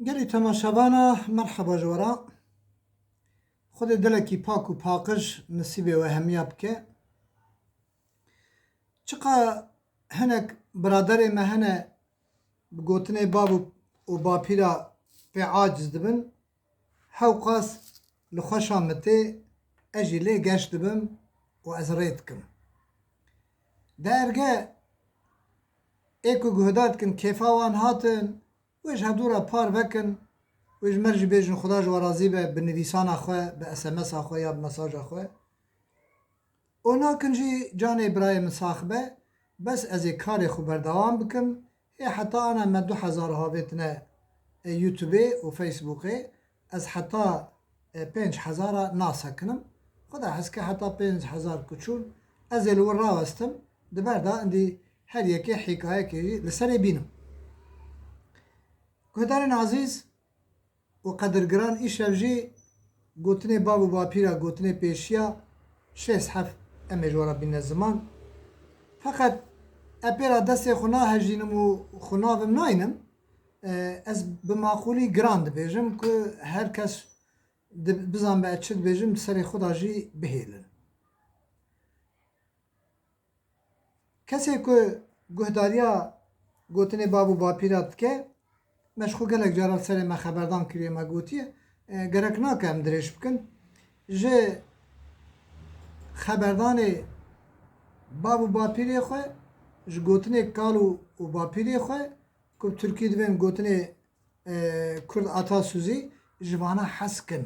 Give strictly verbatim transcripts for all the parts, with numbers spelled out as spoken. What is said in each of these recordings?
Gelî temaşevana, merheba ji we re. Xwedê dilekî pak û paqij nisîbê we hemiya bike. Çiqa hinek biraderê me hene bi gotinê bav û, û bapîra pê aciz dibin, hewqas li xweşa min tê, ez jî lê geş dibim û ez rê dikim. Derge ê ku guhdar dikin kêfa wan hatin, wê ji hevdû re par vekin, wê ji me jî bêjin Xuda ji we razî be bi nivîsana xwe, bi S M S a xwe ya bi mesaja xwe. Û nakin jî canê birayê min sax be, bes ez ê karê xwe berdewam bikim. Ê heta ana me du hezar havêtine, e, YouTube û Facebookê, ez heta, e, pênc hezara nasekinim. Xuda hez ke heta pênc hezar ku çûn, ez ê li wir rawestim, di ber de indî her yekê hîkayekê jî li serê bînim. Guhdarên azîz, û qedirgiran, îşev jî gotinê bav û bapîra, gotinê pêşiya şêst heft em ê ji we re bîne ziman. Feqet e pê re destê xwe nahejînim û xwe navim naynim. E, ez bi maqûlî giran dibêjim ku her kes di-, bizanbe ez çi dibêjim, bi serê xwe de jî bihêlin. Kesê ku guhdariya gotinê bav û bapîra dike, me ji xwe gelek cara li serê me xeberdan kiriye, me gotiye, e, gerek nake em dirêj bikin. Ji xeberdanê bav û bapîrê xwe, ji gotinê kal û, û bapîrê xwe, ku bi tirkî dibên gotinê, e, Kurd atasûzî, ji vana hez kin.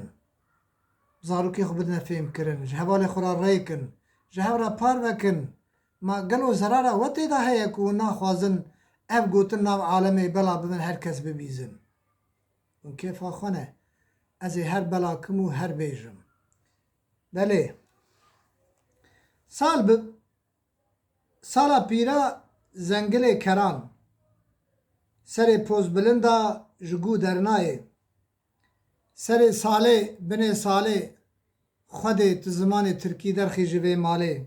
Zarokê xwe bidine fêmkirin, ji hevalê xwe re rê kin, ji hev re parve kin. Ma gelo zerara we tê de heye ku hûn naxwazin ev gotin nav alemê bela bibin, her kes bibîzin? Hûn kêfa xwe ne. Ez ê her bela kim û her bêjim. Belê. Sal bi Sala pîra zengilê keran. Serê pozbilinda ji gû dernayê. Serê salê binê salê. Xwedê tu zimanê tirkî derxî ji vê malê.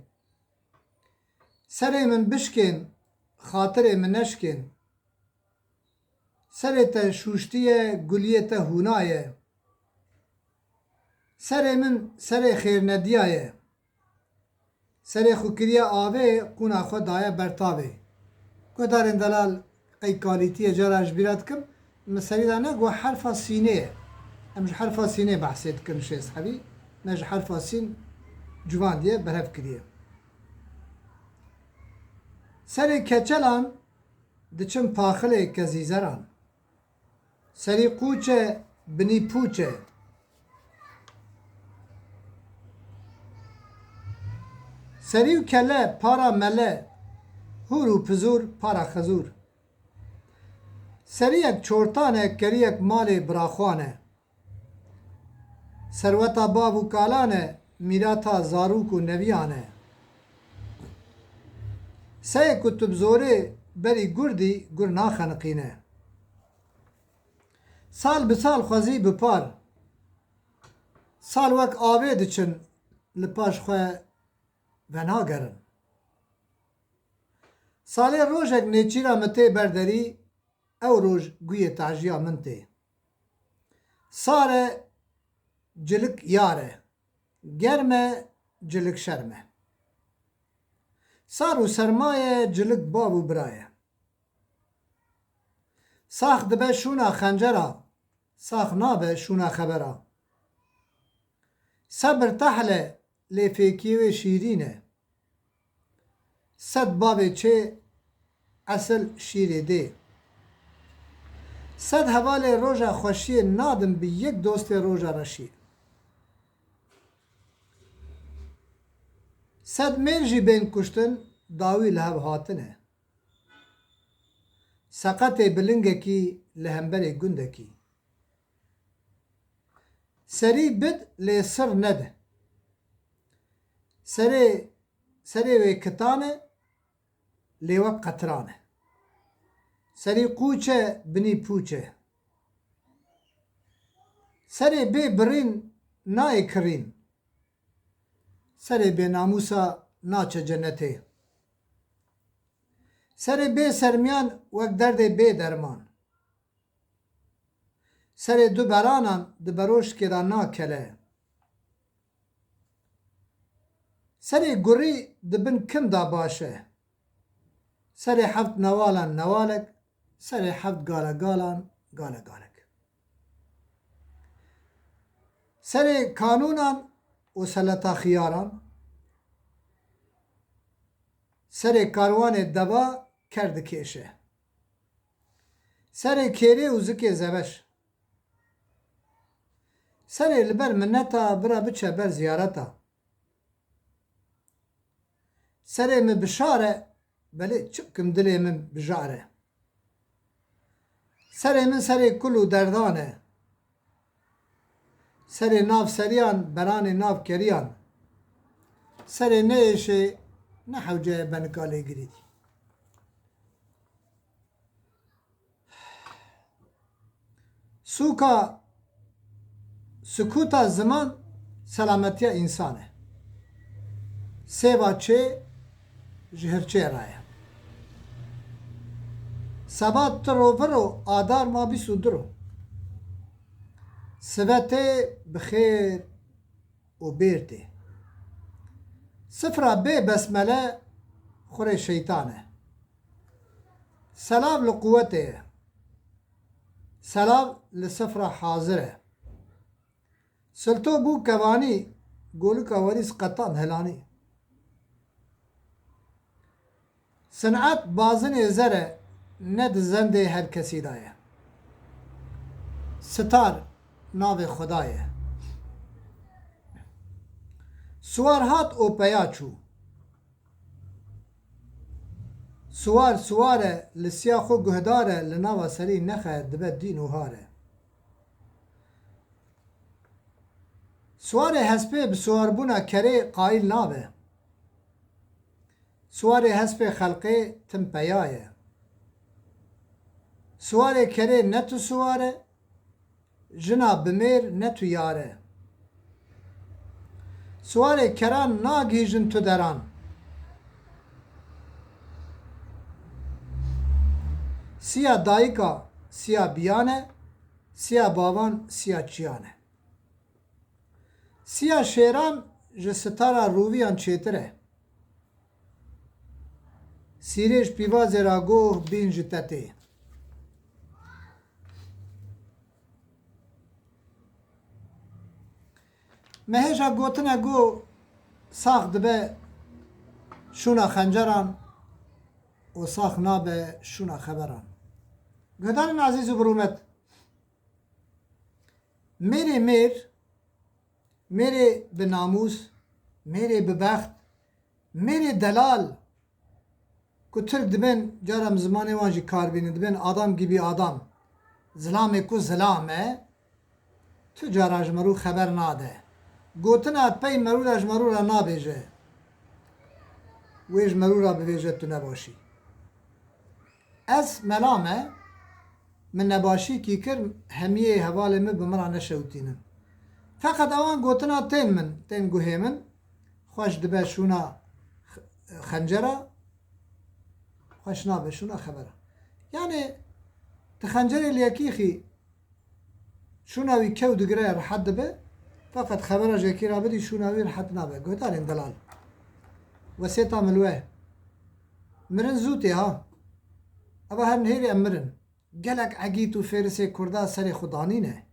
Serê min bişkên, xatirê min neşkên. Serê te şûştiye, guliyê te hûna ye. Serê min serê xêrnediya ye. Serê xwe kiriye avê, qûna xwe daye ber tavê. Guhdarên delal, qey kalîtî ye, cara ji bîra dikim, min serî de ne, got herfa sînê ye. Em ji herfa sînê behsê dikin şêst hebî, me ji herfa sîn ciwandiye, berhev kiriye. Serê keçelan diçin paxilê kezîzeran. Serî qûç e, binî pûç e. Serî û kele para mele, hûr û pizûr para xezûr. Seriyek çortan e, keriyek malê biraxwan e. Serweta bav û kalan e, mîrata zarok û neviyan e. Seyê ku tu bi zorê berî gur dî, gur naxeniqîne. Sal bi sal xwezî bi par. Sal wek avê diçin, li paş xwe venagerin. Salê rojek nêçîra min tê ber derî, ew roj guyê tajiya min tê. Sar e, cilik yar e. Germ e, cilik şerm e. Sar û serma ye, cilik bav û bira ye. Sax dibe şûna xencera, sax nabe şûna xebera. Sebir tehl e, lê fêkiyê wê şîrîn e. Sed bavê çê, esil şîrê dê. Sed hevalê roja xweşiyê nadin bi yek dostê roja reşiyê. Sed mêr jî bên kuştin, dawî li hev hatine. Seqetê bi lingekî li hemberê gundekî. Serî bid lê sir nede. Serê, serê wê kitan e, lê wek qetran e. Serî qûç e, binî pûç e. Serê bê birîn nayê kirîn. Serê bênamûsa naçe cenetê. Serê bê sermiyan wek derdê bê derman. Serê du beranan di beroşkê de nakele. Serê gurî di bin kim de baş e. Serê heft newalan newalek, serê heft galegalan galegalek. Serê kanûnan û seleta xiyaran, serê karwanê deva ker dikêşe. Serê kêrê û zikê zebeş. Serê li ber mineta bira biçe ber ziyareta. Serê min bişar e, belê çi bikim dilê min bijar e. Serê min serê kul û derdan e. Serê nav seriyan, beranê nav keriyan. Serê ne êşê, ne hewceye benika lêgirî. Sûka, sukûta ziman selametiya însan e. Sêva çê ji hirçê re ye. Seba tiro viro adar ma bîst û du ro. Sive tê bi xêr û bêr tê. Sifra bê besmele xurê şeytan e. Selav li quwetê ye. Selav li sifra hazir e. Silto bû kevanî, golika werîs qetan helanî. Sin'et bazinê zer e, ne di zendê her kesî de ye. Sitar navê Xwedayê ye. Siwar hat û peya çû. Siwar siwar e, li siya xwe guhdar e, li nava serî nexe dibe dîn û har e. Siwarê hespê bi siwarbûna kerê qayîl nabe. Siwarê hespê xelqê tim peya ye. Siwarê kerê ne tu siwar e, jina bi mêr ne tu yar e. Siwarê keran nagihîjin tu deran. Siya dayika siya biyan e, siya bavan siya çiyan e. Siya şêran ji sitara rûviyan çêtir e. Sîrê ji pîvazê re goh bîn ji tetê. Me hêja gotine ku sax dibe şûna xenceran û sax nabe şûna xeberan. Guhdarên ezîz û bi rûmet, mêrê mêr, mêrê bi namûs, mêrê bi bext, mêrê delal, ku Tirk dibên, cara em zimanê wan jî kar bînin, dibên adam gibi adam. Zilamê ku zilam e, tu cara ji merû xeber nade. Gotina pey merû re ji merû re nabêje. Wê ji merû re bivêje tu nebaşî. Ez mela me, min nebaşîkî kir, hemiyê hevalê min bi min re neşewitînin. Feqet ewan gotina tên min, tên guhê min, xweş dibe şûna x-, xencera, xweş nabe şûna xebera. Yanî, tu xencerê li yekî xî, şûna wî kew digire, rehet dibe, feqet xebera ji yekî re bidî, şûna wî rehet nabe. Guhdarên delal. Wesêta min li we. Mirin zû tê ha. Eva her nihêrî em mirin. Gelek egît û fêrisê kurda serê xwe danîne.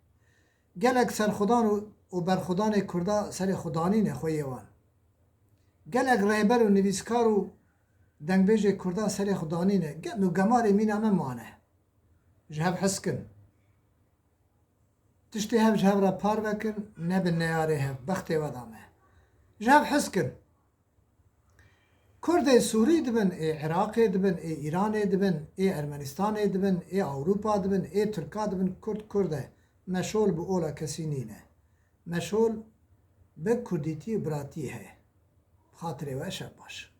Gelek serxwedan û, û berxwedanê kurda serê xwe danîne xweyê wan. Gelek rêber û nivîskar û dengbêjê kurda serê xwe danîne. Gem û gemarê mîna me mane. Ji hev hez kin. Tiştê hev ji hev re parve kin, nebin neyarê hev, bextê we da me. Ji hev hez kin. Kurdê Sûrî dibin, ê Iraqê dibin, ê Îranê dibin, ê Ermenistanê dibin, ê Ewropa dibin, ê Tirka dibin, Kurd Kurd e. Meşol bi ola kesî nîne. Meşol bi kurdîtî û biratî heye. Xatirê we şev baş.